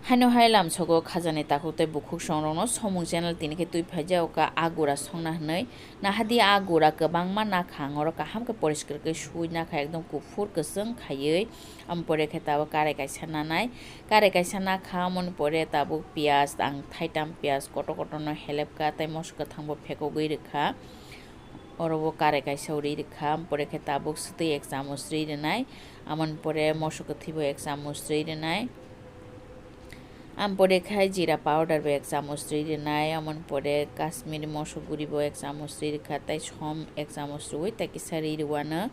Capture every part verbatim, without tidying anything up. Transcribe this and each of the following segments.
Haino hai lamsogo khajani takhuk tei bukhuk songrokno somung channel tini khe twi phaijak, oka a gura songna hwnwi. Nahadi a gura kwbangma nakha, ang oro kaham khe poriskar khe sui nakha, ekdom kuphur kwchwng khaiwi. Amoni pore khe tabuk karai kaisa nanai, karai kaisa nakha, amoni pore tabuk piyaj, ang thaitam piyaj kotor kotorno helepkha tei moso kwthangbo phekogwi rwkha. Oro o karai kaisa rwi rwkha, amoni pore khe tabuk swtwi ek chamuch rwi rwnai, amoni pore moso kwthwibo ek chamuch rwi rwnai. Amoni pore khe jira powder bo ek chamuch rwi rwnai, amoni pore Kashmiri moso guri bo ek chamuch rwi rwkha, tei som ek chamuch rwi tei kisa rwi rwano.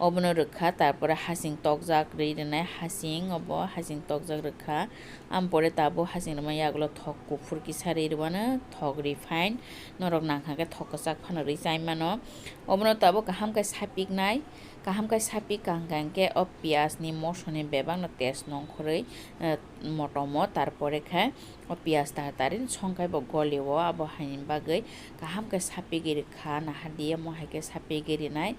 Obono rwkha, tarpore hasing tokjak rwi rwnai, hasing obo hasing tokjak rwkha. Amoni pore tabuk hasing rwma yagulo thok kuphur kisa rwi rwano, thok refine, norok nangkha khe thok kwchak phano rwi chai mano. Obono tabuk kaham khe sapiknai, kaham khe sapik kaham khe o piyaj ni moso ni bebak no taste nongkhorwi, eh, motomo, tarpore khe o piyaj tar tari songkhai bo goli o, abo haini bagwi kaham khe sapigwi rwkha, nahadi omo hai khe sapigwi rwnai.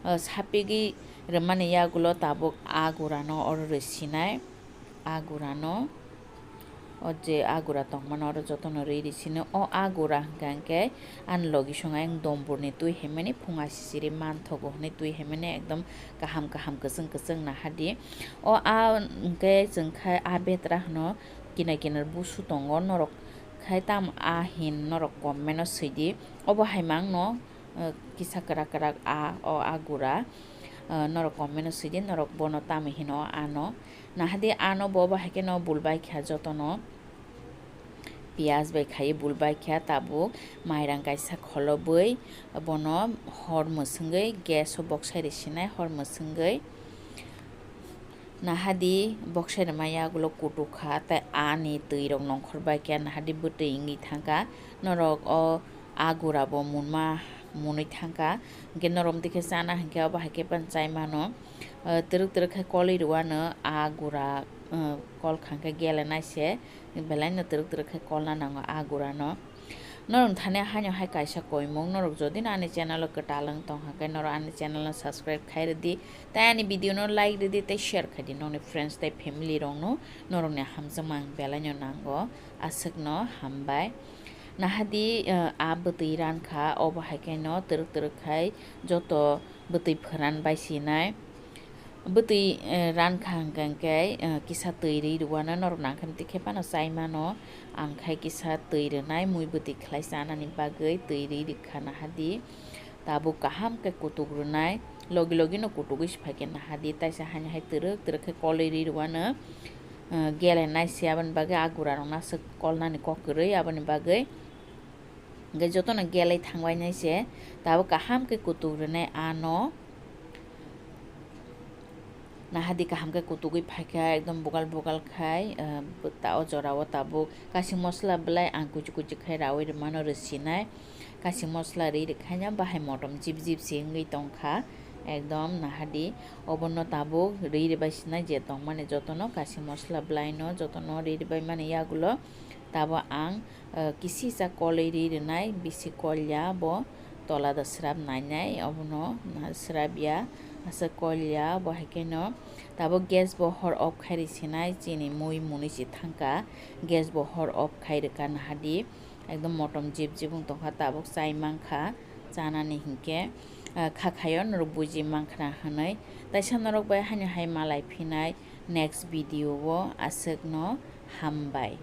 O sapigwi rwmani yagulo tabuk a gurano oro rwsinai, a gurano, o je a gura tongmani oro jotono rwi rwsino. O a gura hwnkha hwnkhe ani logi songo ayang domburni twi haimani phung asisiri manthogo hwnwi twi haimani ekdom kaham kaham kwchwng kwchwng nahadi. O a hwnkhe chwngkha a betra hwno, kinar kinar busu tongo, norok khai tam a hin norok comment o swidi. Obo hai mangno, eh, kisa kwrak kwrak a, o a gura, eh, norok comment o swidi, norok bono tamo hino ano. Nahadi ano bo, bo hai kheno bulbai kha jotono. Piyaj bai khai bulbai kha, tabuk mairang kaisa kholobwi bono hor mwswngwi gas o boksai rwsinai, hor mwswngwi. Nahadi boksai rwma yagulo kutuk kha, tei ani twi rok nongkhor bai khe nahadi bwtwi wngwi thangkha. Norok o a gura bo munma munwi thangkha, hwnkhe norok twi khe chana hwnkhe obo hai khe phano chai mano. Eh, twrwk twrwk khe kolwi rwano a gura, eh, kol kha hwnkhe gele naise, belaino twrwk twrwk khe kolna nango a gurano. Norok thani haino hai kaisa koimung, norok jodi no ani channel o kwtal wng tong hwnkhe norok ani channel no subscribe khai rwdi, tei ani video no like rwdi tei share khai di nokni friends tei family rok no, norokni hamjakma ang belaino nango, aswkno hambai. Nahadi, eh, a bwtwi rankha, obo hai kheno twrwk twrwk khai joto bwtwi pharan bai sinai. Bwtwi, eh, rankha hwnkha hwnkhe, eh, kisa twi rwi rwano norok nangkhe twi khe phano chai mano. Ang khai kisa twi rwnai, mui bwtwi khlai chanani bagwi twi rwi rwkha nahadi. Tabuk kaham khe kutuk rwnai, logi logi no kutugwi se phaikhe nahadi, taisa haino hai twrwk twrwk khe kolwi rwi rwano, eh, gele naisi, aboni bagwi a gura rok no aswk kolnani kok kwrwi, aboni bagwi. Hwnkhe jotono gelai thangbai nai se, tabuk kaham khe kutuk rwnai ano. Nahadi kaham khe kutugwi phaikha, ekdom bugal bugal khai, eh, ta o jora o tabuk kasing mosla belai ang kuchuk kuchuk khai rawi rwmano rwsinai. Kasing mosla rwi rwkhaino bahai motom jip jip se wngwi tongkha, ekdom nahadi obono tabuk rwi rwbai sinai je tongmani jotono kasing mosla belaino jotono rwi rwbai mani yagulo tabuk ang, eh, kisisa kolwi rwi rwnai, bisi kolya bo tola da srap nainai, obono na srap ya, aswk kolya bo hai kheno tabuk gas bo hor off khai rwi sinai, chini mui munui se thangkha, gas bo hor off khai rwkha nahadi, ekdom motom jip jip wng tongkha, tabuk chai mankha chanani hinkhe, ah, kha khaio norok buji mankha na hwnwi, taisa norok bai haino hai malai phinai next video o, aswkno hambai.